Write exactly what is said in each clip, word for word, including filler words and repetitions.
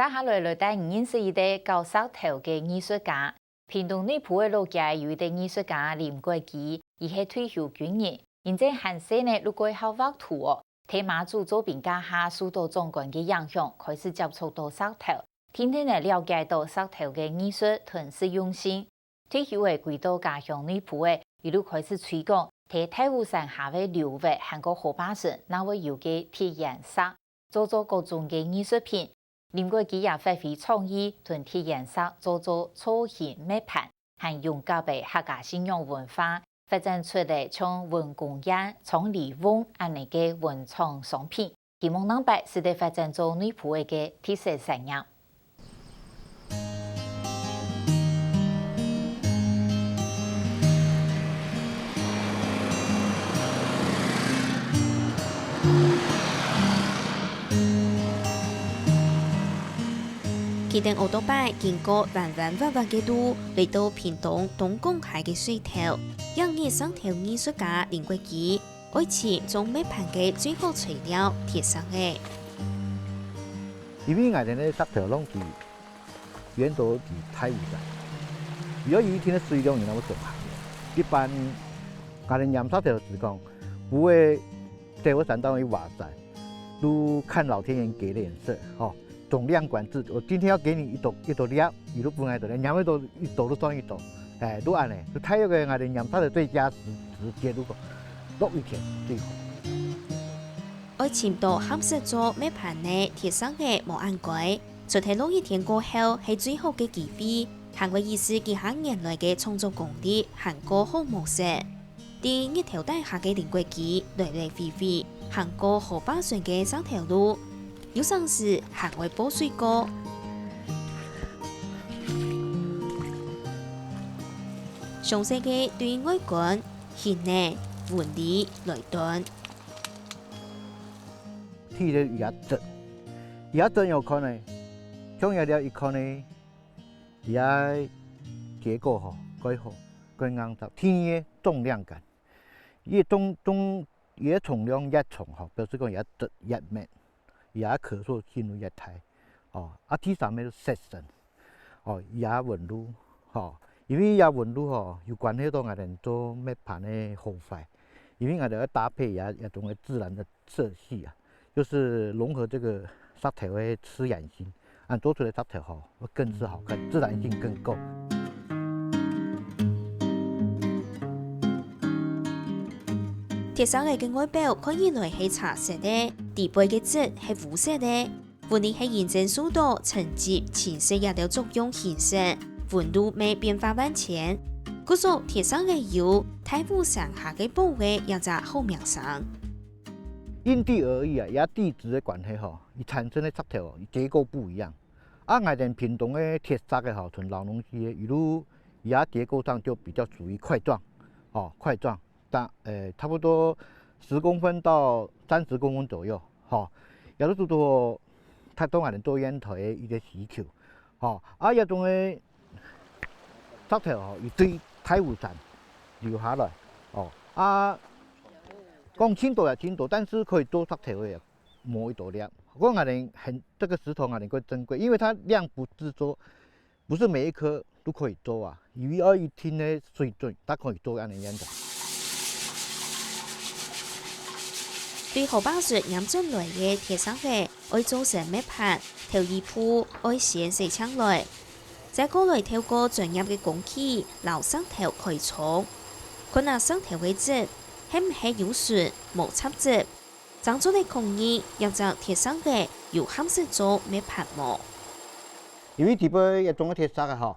接下來來帶你認識一個搞石頭个藝術家。屏東內埔个老街有一個藝術家林國基，佢係退休軍人，人在還細呢，就蓋好畫圖哦。在媽祖做兵該下受到長官个影響，開始接觸到石頭，定定仔了解到石頭个藝術同實用性。 退休仔歸到家鄉內埔仔，一路開始推廣在大武山下个流域還過河壩脣，哪會有个鐵岩石，做做各種个藝術品。林國基也發揮創意，同鐵岩石做做造型、物品，還融合了客家信仰文化，發展出了像文公園、長利翁恁呢个文創商品。 希望能擺使得發展做內埔仔个特色產業。佢等烏托拜經過彎彎彎彎个路，來到屏東東港溪个水頭，仰日生頭藝術家林國基 愛尋種物品个最好材料鐵石仔。因為𠊎兜个石頭浪佢遠到佢大武山，有一定个水量，然後種下。一般𠊎兜拈石頭係講，毋會走到山頂去挖山，都看老天爺給的顏色，吼。 重量管制，我今天要給你一斗，一斗粒，你就分𠊎一斗粒，拈一斗，一斗就算一斗，哎，就恁呢，就大約个𠊎兜拈石頭最佳時，時節，如果落雨天最好。愛尋到合適做物品个鐵石仔無恁該，除忒落雨天過後係最好个機會，還會意識佢下原來个創作功力還過好無色。 在日頭底下个林國基來來回回，行過河壩脣个石頭路，有成時還會報水果。詳細个對外觀、形仔、紋理來斷。第一个這質，這質有看呢，像這粒一看呢，這結構吼，蓋好，蓋硬實。第二个重量感。 越重，重，越重量越重吼，表示講越質越綿，也可塑性就越大。哦，啊，第三个就色澤，哦，也紋路，吼，因為也紋路吼，有關係到𠊎兜做物品个好壞，因為𠊎兜愛搭配也，也種个自然个色系啊。 就是融合這個石頭个自然性，恁做出來石頭吼，會更是好看，自然性更夠。鐵石仔个外表看起來係茶色个，底背个質係烏色个，分離係因為受到沉積、侵蝕這兜作用形成，紋路乜變化萬千。故所鐵石仔有大武山下个寶仔這隻好名聲。 因地而異啊，也地質个關係吼，佢產生个石頭哦，佢結構不一樣。啊，𠊎兜屏東个鐵石个吼，同荖濃區个，佢就，佢个結構上就比較屬於塊狀，哦，塊狀，大，呃，差不多十公分到三十公分左右，吼，也就做到達到𠊎兜做煙頭个一個需求，吼，啊，這種个 石頭吼，佢對大武山流下來，哦，啊，講盡多也盡多，但是可以做石頭个無幾多粒。不過𠊎兜很，這個石頭𠊎兜較珍貴，因為它量不是說，不是每一顆都可以做啊，有要一定个水準，才可以做恁樣个。對河壩脣拈轉來个鐵石仔，愛做成物品，頭一步愛先洗淨來， 再過來透過專業个工具摎石頭開沖，看下石頭个質係毋係有損、無雜質，正做得確認這隻鐵石仔有合適做物品無。因為底背這種个鐵石仔吼，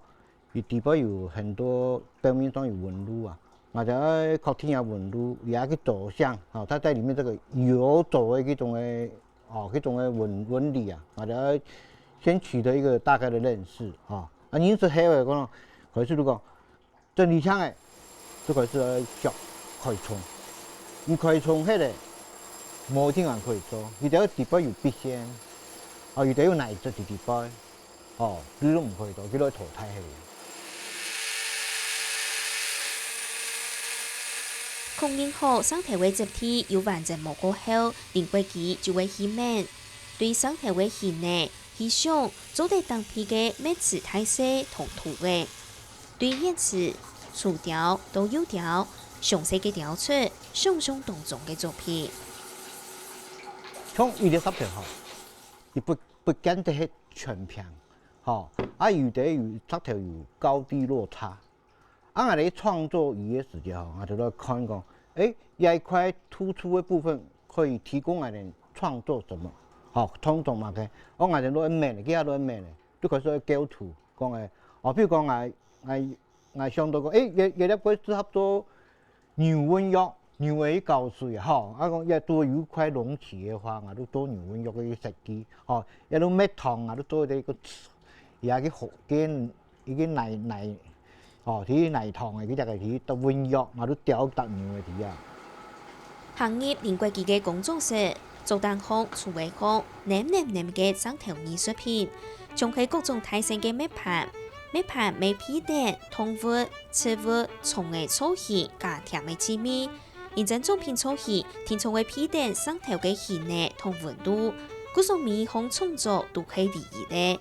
佢底背有很多表面上有紋路啊，𠊎兜愛確定這紋路，也去做像，吼，它在裡面這個游走的這種个，哦，這種个紋，紋理啊，𠊎兜愛先取得一個大概的認識，吼。 啊，認識後仔講，開始就講，整理淨仔，就開始愛削開沖。你開沖忒咧，無一定還可以做，有兜底背有筆仙，哦，有兜有泥質在底背，哦，你都毋可以做，佢都淘汰忒。確認好石頭个質地有完整無過後，林國基就會去愐，對石頭个形仔、佢想做得搭配个墨汁大細同圖案，對原始、粗雕到幼雕，詳細个雕出想像當中个作品。像有个石頭吼，佢不，不見得係全平，吼，啊有个有石頭有高低落差。 啊，𠊎等創作魚个時節吼，𠊎等就來看講，誒，這一塊突出个部分可以提供𠊎等創作什麼？吼，創作麼个？哦，𠊎等都愛問个，佢也都愛問个，就開始愛構圖，講誒，哦，比如講𠊎，𠊎，𠊎想到講，誒，這，這粒會適合做牛文浴，牛仔去搞水，吼，啊，講這都有一塊隆起个話，𠊎都做牛文浴个設計，吼，這都蜜糖啊，都做一個，也去好，跟 一個泥，泥，哦，去泥塘个，佢大概去到文浴，嘛都釣一隻牛个去啊。行入林國基个工作室，桌頂項、櫥位項，淰淰淰个生頭藝術品，像係各種大細个墨盤，墨盤乜配等動物、植物、蟲个造型，加添个趣味。 因為作品造型定著會配等生頭个形仔同溫度，故所每一項創作都係唯一个。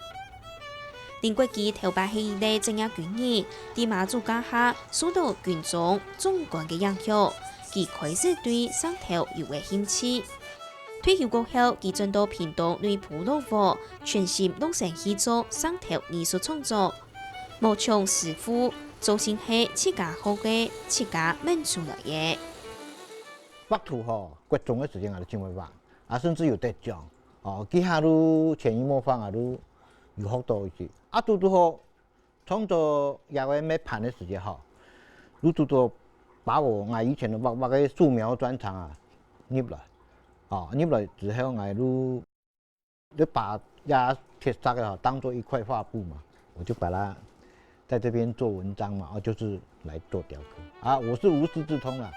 林國基頭擺係一個職業軍人，在媽祖家下受到軍中長官个影響，佢開始對生頭有了興趣。退休過後，佢轉到屏東內埔老屋，全心落身去做生頭藝術創作。 無像師傅，做成係自家學个，自家愐出來个。畫圖吼，國中个時間𠊎都盡會畫，啊，甚至有得獎。哦，這下都潛移默化啊，都有學到一些。啊，堵堵好創作這個墨盤个時間吼，都堵堵好把我𠊎以前个畫，畫个素描專長啊，入來。哦，入來之後𠊎都 就把壓鐵砂的哈當做一塊畫布嘛，我就把它在這邊做文章嘛，啊，就是來做雕刻啊，我是無師自通啦。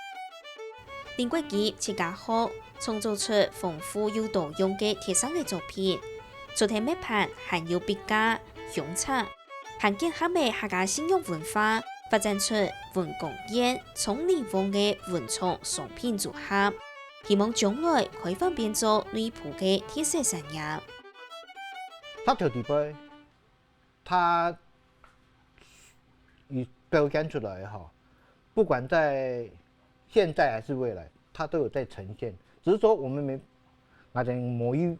林國基自家學，創作出豐富又多樣个鐵石个作品，除忒墨盤，還有壁架、胸冊，還結合了客家信仰文化，發展出文光絃、蔥泥甕个文創商品組合。 希望將來開發變做內埔个特色產業。石頭底背，它已表現出來哈，不管在現在還是未來，它都有在呈現。只是說我們沒，𠊎等無去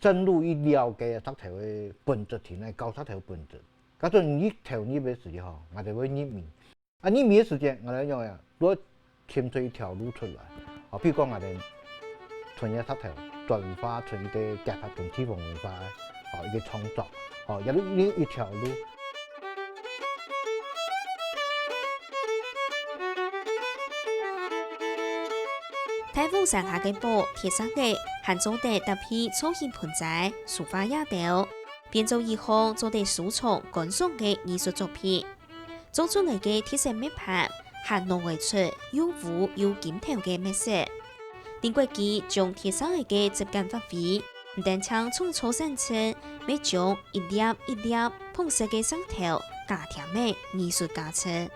深入去了解石頭个本質，去來搞石頭本質。假使你一投入个時候，𠊎等會入迷。 啊，入迷个時間，𠊎等講呀，都愛尋出一條路出來。啊，比如講，𠊎等從這石頭轉化成一個結合同地方文化个，哦，一個創作，哦，也係一，一條路。大武山下个寶，鐵石个，還做得搭配造型盆栽、書畫野鳥，變做一項做得收藏觀賞个藝術作品。 做出來个特色墨盤，還弄會出又烏又金頭个墨色。林國基將鐵石仔个質感發揮，毋單淨創造產生，乜將一粒一粒膨塞个石頭加添了藝術價值。